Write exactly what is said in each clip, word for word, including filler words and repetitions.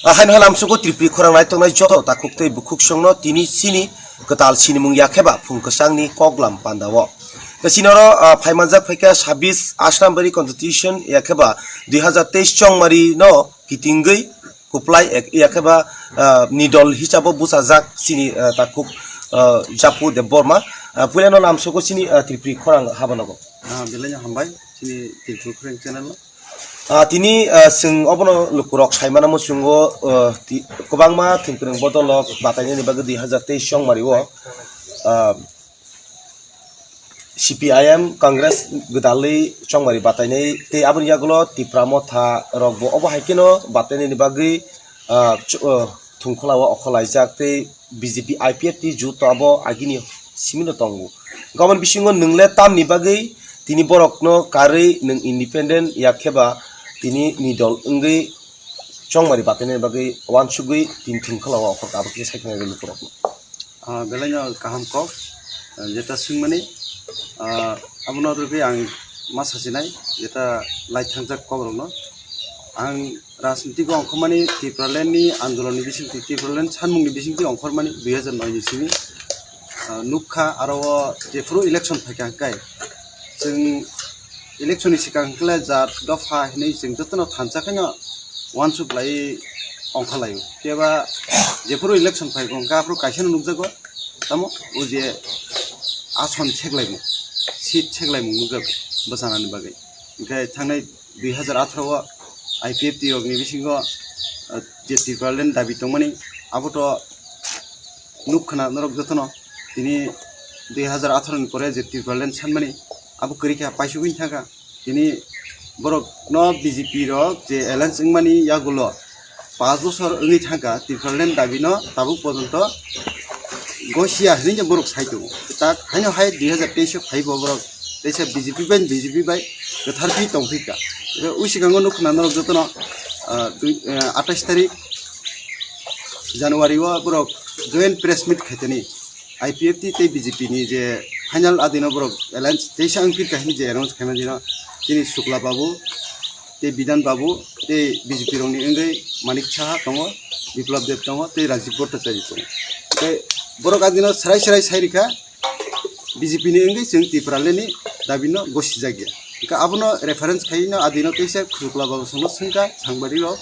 Ahaino halam sugo Tripuri khorang nai tongnai joto takhuk tei bukhuk songno tini chini kwtal sinimung yakheba phung kwchangni koklam pandao. Tei chini oro, ah, phaimanjak phaikha sabis Asrambari Constitution yakheba dui hazar teis chongmari no kitingwi kuplai ek-, yakheba, ah, ni dol hisabo busajak chini, ah, takhuk, ah, Japu Debbarma. Ah, puilano lamsogo chini, ah, Tripuri khorang habanogo. Ah, belai no hambai chini Tripuri khorang channel o. Ah, tini, ah, chwng obono lukurok saimano muchungo, ah, ti-, kwbangma thwngkwrwng bodolrok batainani bagwi dui hazar teis chongmari o, ah, C P I M Congress gwdalwi chongmari batainai tei aboni yagulo Tipra Motha rokbo obo hai kheno batainani bagwi, ah, ch-, ah, thwngkhwlao okhorlaijak tei B J P I P F T juto abo agini simino tongo. Gabon bisingo nwng le tamni bagwi tini borokno karwi nwng independent yakheba tini ni dol wngwi chongmari batainani bagwi wansugwi tini thwngkhwlao okhor abo khe saikhe lukurokno. Ah, belai no kaham kok, ah, jeta swngmani, ah, abono rwgwi ang ma sachinai, jeta lai thangjak kok rokno. Ang rajniti o ongkhormani Tipraland ni andolon ni bisingtwi, Tipraland sanmung ni bisingtwi ongkhormani dui hazar noi ni simi, ah, nukha aro o jephuru election phaikha hwnkhe chwng election ni swkang hwnkhe jat dopha hinwi chwng jotono thansa khaino wansuk lai ongkha laio. Phiya ba jephuru election phaikha hwnkhe aphuru kaisa no nukjago, tamo o je ason cheklaimung, seat cheklaimung nukjago bwchanani bagwi. Hwnkhe thangnai dui hazar atharo o I P F T rokni bisingo, ah, je Tipraland dabi tongmani, abo to nuk khna norok jotono. Tini dui hazar atharo ni pore je Tipraland sanmani, abo kwrwi kha, paisugwi thangkha. Tini borok no B J P rok je alliance wngmani yagulo panch bochor wngwi thangkha, Tipraland dabi no tabuk pojonto gosiya hinwi borok sai tongo. Tak haino hai dui hazar teis o phaibo borok teisa B J P bai, B J P bai kwthar khe tongphi kha. Ro u sikango nuk khna norok jotono, ah, dui, ah, atais tarik January o borok joint press meet khaitani I P F T tei B J P ni je final adino borok alliance teisa wngphi kha hinwi je announce khaima dino tini Shukla Babu tei Bidhan Babu tei B J P rokni wngwi Manik Saha tongo, Biplab Deb tongo tei Rajiv Bhattacharya tongo. Tei borok adino serai serai sai rikha, B J P ni wngwi chwng Tipraland ni dabi no gosijakya. Hwnkhe abono reference khai no adino teisa Khusukla Babu songno swngkha sangbarirok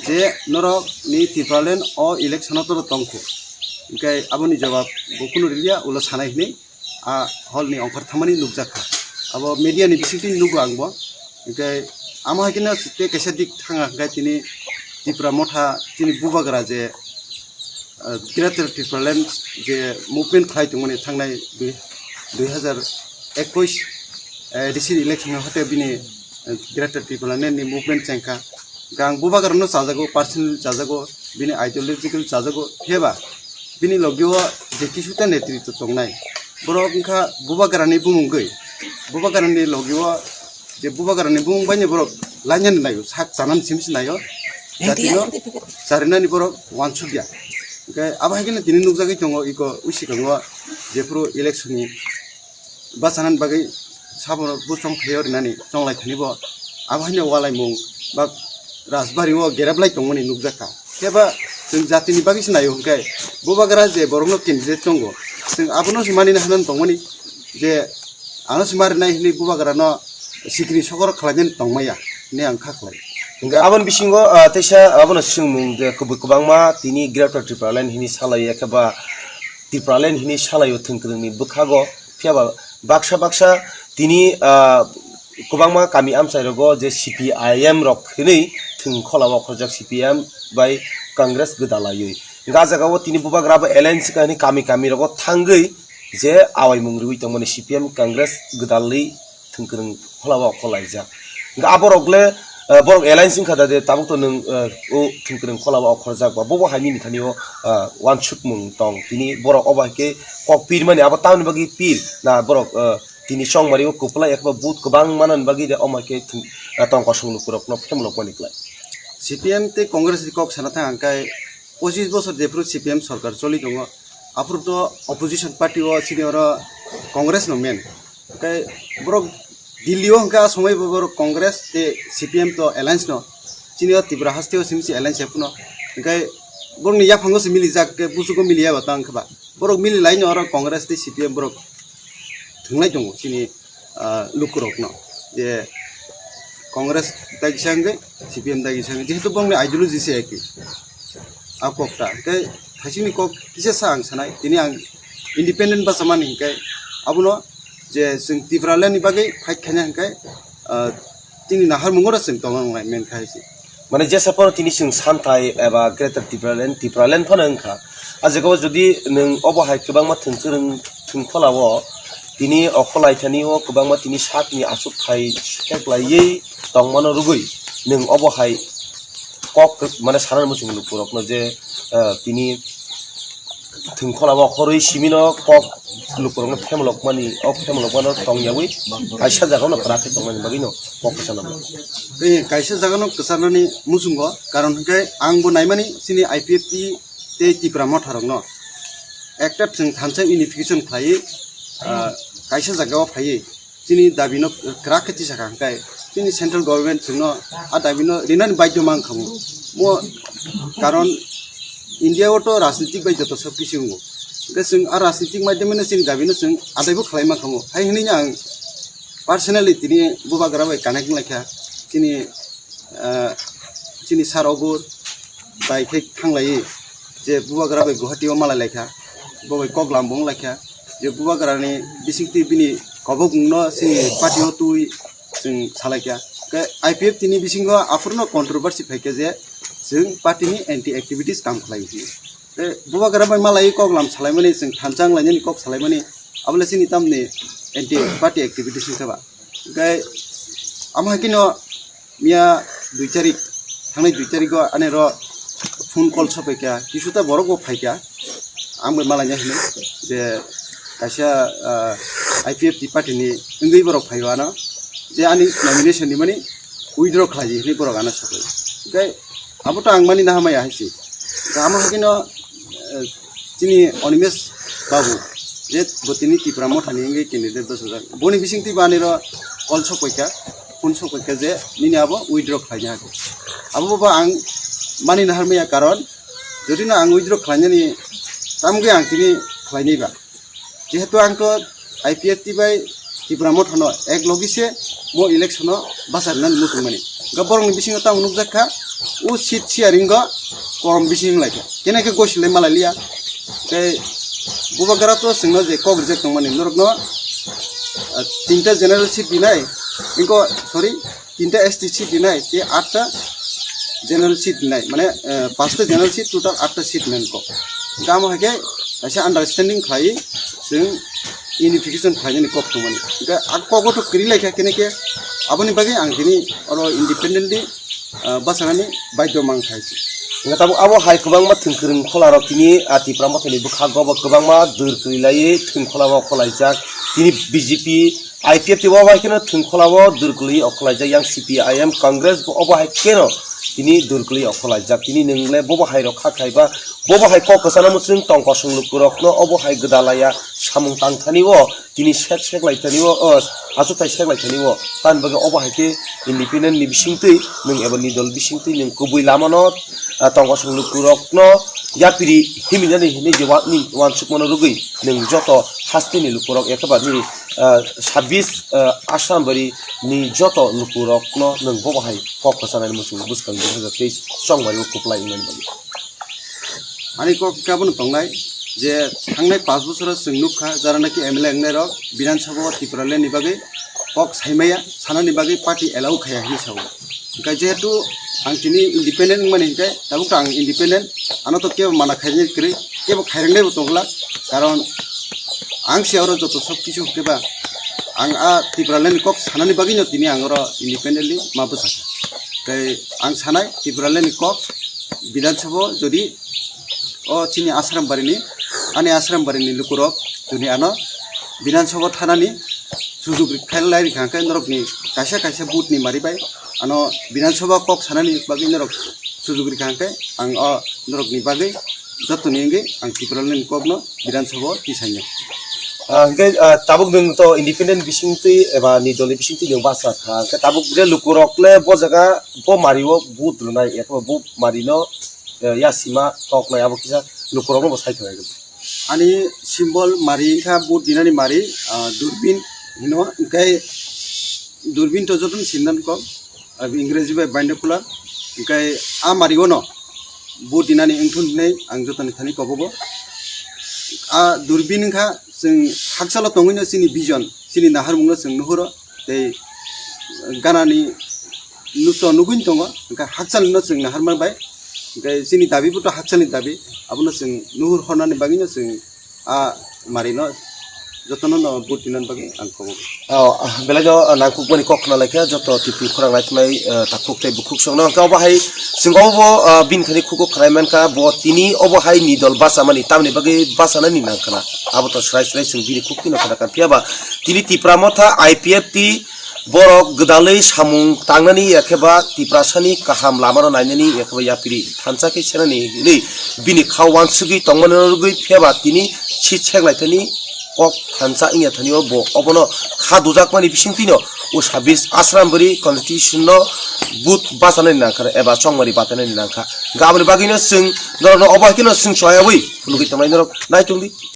je norok ni Tipraland o election o toro tongkho. Hwnkhe aboni jawab bo kunu riliya, ulo sanai hinwi a hall ni ongkhor thangmani nukjakha. Abo media ni bisingtwi nugo ang bo. Hwnkhe amo hai kheno tei kaisa dik thanga hwnkhe tini Tipra Motha chini bubagra je ah, Greater Tipraland je movement khlai tongmani thangnai dui, dui hazar ekush, eh, A D C election o hate bini, eh, Greater Tipraland ni movement chengkha. Gang bubagra no chajago, personal chajago, bini ideological chajago, pheba bini logi o je kisu ta netritw tongnai. Borok wngkha bubagra ni bumungwi, bubagra ni logi o je bubagra ni bumung bai ni borok lainani naio, sak chanani simi se naio, jati no charinani borok wansukya. Hwnkhe abo hai kheno tini nukjagwi tongo iko usikango jephuru election ni bachanani bagwi sabono bo chongthaio rinani chonglai thani bo abo haino walaimung ba rajbari o gereblai tongmani nukjakha. Khe ba chwng jatini bagwi se naio hwnkhe bubagra je borokno candidate tongo, chwng abono se manina hanani tongmani je ano se marinai hinwi bubagrano sikiri sokoro khlainani tongmaya hinwi ang kha khlai. Hwnkhe aboni bisingo, ah, teisa abono swngmung je kwbwi kwbangma tini Greater Tipraland hinwi salaio, ekhe ba Tipraland hinwi salaio thwngkwrwngni bwkhago, phiya ba baksa baksa tini, ah, kwbangma kami amchai rogo je C P I M rok hinwi thwng kholao khorjak C P M bai Congress gwdalaiwi. Hwnkhe ah jagao tini bubagra bo alliance wngkha hinwi kami kami rogo thangwi je awaimung rwui tongmani C P M Congress gwdalwi thwngkwrwng kholao kholaijak. Hwnkhe aborok le, eh, borok alliance wngkha da de tabuk to nwng, eh, o thwngkwrwng kholao khorjak ba bobo hai nini thani o, eh, wansukmung tong. Tini borok obo hai khe kok pirmani abo tamni bagwi pir na borok, eh, tini chongmari o kwplai ekba but kwbang manani bagwi de omo hai khe thwng, eh, tong kosong lukurokno phemlokmani klai. C P M tei Congress ni kok sana thang ang khe pochis bosor jephru C P M sorkar choli tongo, aphuru to opposition party o chini oro Congress no main. Hwnkhe borok Delhi o hwnkhe a somoi bo borok Congress tei C P M to alliance no. Chini o Tripura haste o simi se alliance ya phano. Hingke borokni yaphango se milijak, ke busugo miliya ba tang khe ba. Borok mili laino oro Congress tei C P M borok thwnglai tongo chini, ah, lukurokno. Je Congress dagi sa hingke C P M dagi sa hingke, jehetu borokni ideology se eki. A kok ta. Hingke thaichini kok kisa sa ang sanai, tini ang independent basa mani hingke abono je chwng Tipraland ni bagwi fight khaina hingke, ah, tini nahar mungoro chwng tongna nangnai men khai se. Mane jesa phano tini chwng Santhai eba Greater Tipraland, Tipraland phano wngkha. A jagao jodi nwng obo hai kwbangma thwngkwrwng thwngpholao tini okholaithani o kwbangma tini sakni aswk thai seklaiwi tongmano rwgwi nwng obo hai kok mane sanani muchung lukurokno je, eh, tini thwngkhwlamo khorwi simino kok lukurokno phemlokmani, o phemlokmano tongyawi kaisa jagano kwrak khe tongmani bagwino kok kwchanama. Tei kaisa jagano kwchanani muchungo, karon hwnkhe ang bo naimani chini I P F T tei Tipra Motha rokno ekta thwng thansa unification khlaiwi, ah, kaisa jagao phaiwi chini dabino kwrak khe tisa kha hwnkhe chini central government chwngno a dabino rinani baidhyo mang kha mo. Mo karon India o to rajnitik bai joto sob kisu wngo. Hwnkhe chwng a rajnitik madhyameno chini dabino chwng adaibo khlai ma kha mo. Hai hwnwi ang personally tini bubagra bai connect wng lai kha. Chini, ah, chini sir Obur bai khe thanglaiwi je bubagra bai Guwahati o malai lai kha, bo bai kok lam bo wng lai kha, je bubagra ni bisingtwi bini kobok no chini party o twi chwng salai kha. Khe I P F T ni bisingo aphuru no controversy phai kha je chwng party ni anti activities kam khlai hi. Khe bubagra bai malai kok lam salai mani chwng thansa wng lai nani kok salai mani abo le chini tamni anti party activities wng kha ba. Hingke amo hai kheno miya dui tarik, thangnai dui tarik o ani ro phone call sopai kha, kisu ta borok bo phai kha, ang bai malai nai hwnwi je kaisa, ah, I P F T party ni wngwi borok phai o ano, je ani nomination ni mani withdraw khlai di hwnwi borok ano sapai. Hingke abo to ang mani naha maya hai se. Hingke amo hai kheno, eh, chini Animesh Babu, je bo tini Tipra Motha ni wngwi candidate bwsajak. Boni bisingtwi bo ani ro call sok paikha, phone sok paikha je nini abo withdraw khlaina hake. Abo bo ang mani nahar maya, karon jodi no ang withdraw khlainani tamgwi ang tini khlainai ba. Jehetu ang to I P F T bai Tipra Motha no ek logi se mo election o bacharnani muchung mani. Hingke borok ni bisingo tamo nukjak kha, o seat sharing o kom bising lai kha. Kene khe gosi lai malai liya. Tei bubagra to chwngno je kok reject tongmani norokno, ah, tinta general seat dinai, inko, sorry, tinta S T seat dinai, tei atta general seat dinai, mane, eh, pasta general seat, total atta seat nai kok. Tamo hai khe kaisa understanding khlai chwng unification khlainani kok tongmani. Hingke a kogo to kwrwi lai kha kene khe aboni bagwi ang tini oro independently, ah, bachanani baidhyo mang khai se. Hingke tabuk abo hai kwbangma thwngkwrwng kholarok tini, ah, Tipra Mothani bwkhago bo kwbangma dwr kwrwi laiwi thwngkholao kholaijak. Tini B J P, I P F T bo bai kheno thwngkholao dwr kwrwi okholaijak, yang C P I M, Congress bo obo hai kheno tini dwr kwrwi okholaijak. Tini nwng le bobo hai rok kha khaiba, bobo hai kok kwchana muchung tong kosong lukurokno obo hai gwdalaya samung tang thani o. Tini sek sek lai thani o, o, achukthai sek lai thani o. Tamni bagwi obo hai khe independent ni bisingtwi nwng eba nidol bisingtwi nwng kubui lamano, ah, tong kosong lukurokno yapiri himinani hinwi je wa-, ni wansukmano rwgwi nwng joto hasteni lukurok ekheba nini, ah, sabis, ah, Assam bari ni joto lukurokno nwng bobo hai kok kwchanani muchung bwskang dui hazar teis chongmani o kwplai wngnani bagwi. Ani kok khe abono tongnai je thangnai panch bochoro chwng nukha jara naki M L A wngnai rok Bidhan Sabha o Tipraland ni bagwi kok saimaya sanani bagwi party allow khaya hinwi sao. Hingkhe jehetu ang tini independent wngmani hingkhe tabuk to ang independent, ano to kebo mana khairoknai kwrwi, kebo khairangnaibo tongla, karon ang se oro joto sob kichu hwnkhe ba ang a Tipraland ni kok sanani bagwino tini ang oro independently ma bwsakha. Tei ang sanai Tipraland ni kok Bidhan Sabha o jodi o chini Ashram Bari ni, ani Ashram Bari ni lukurok jodi ano Bidhan Sabha thanani sujug ri-, khailai rikha hwnkhe norokni kaisa kaisa vote ni mari bai ano Bidhan Sabha kok sanani bagwi norok sujug rikha hwnkhe ang o norokni bagwi jotoni wngwi ang Tipraland ni kokno Bidhan Sabha o tisainai. Ah, hingke, ah, tabuk nwng to independent bisingtwi eba nidolni bisingtwi nwng basa kha. Hingke tabuk je lukurok le bo jaga bo mario vote rwnai, ekhebo bo marino eh, yasima tok nai abo kisa lukurokno bo sai thangwi. Ani symbol mari wngkha vote dinani mari, ah, durbin hino, hwnkhe durbin to jotono sindan kok, ah, Ingreji bai binocular, hwnkhe a mari ono vote dinani wngthun hinwi ang jotoni thani kobogo. A durbin wngkha chwng hakchalo tongwino chini vision, chini naharmungno chwng nuhuro, tei ganani nucho nugwino tongo, hwnkhe hakchalno chwng naharma bai, hwnkhe chini dabi bo to hakchalni dabi, abono chwng nuhur hornani bagwino chwng a marino jotono no vote dinani bagwi ang kobogo. Oh, ah, belai no, ah, nangkukmani kok khna laikha joto T V khorang naituknai, ah, takhuk tei bukhuk songno. Hwnkhe obo hai chwng obo, ah, bini thani khugo khnai mankha bo tini obo hai ni dol bachamani tamni bagwi bachanani nangkhna. Abo to swrai swrai chwng bini khuk phino khna kha. Phiya ba tini Tipra Motha I P F T borok gwdalwi samung tangnani ya khe ba Tiprasani kaham lamano nainani ya khe ba yapiri thansa khe senani hinwi bini kha wansugwi tongmani rwgwi phiya ba tini si chek lai thani kok thansa wngya thani o bo obono kha dujakmani bisingtwino o sabis Asrambari constitution no but bachanani nangkha eba chongmari batanani nangkha. Hwnkhe aboni bagwino chwng norokno obo hai kheno chwng soyawi phunugwi tongnai norok naitung di.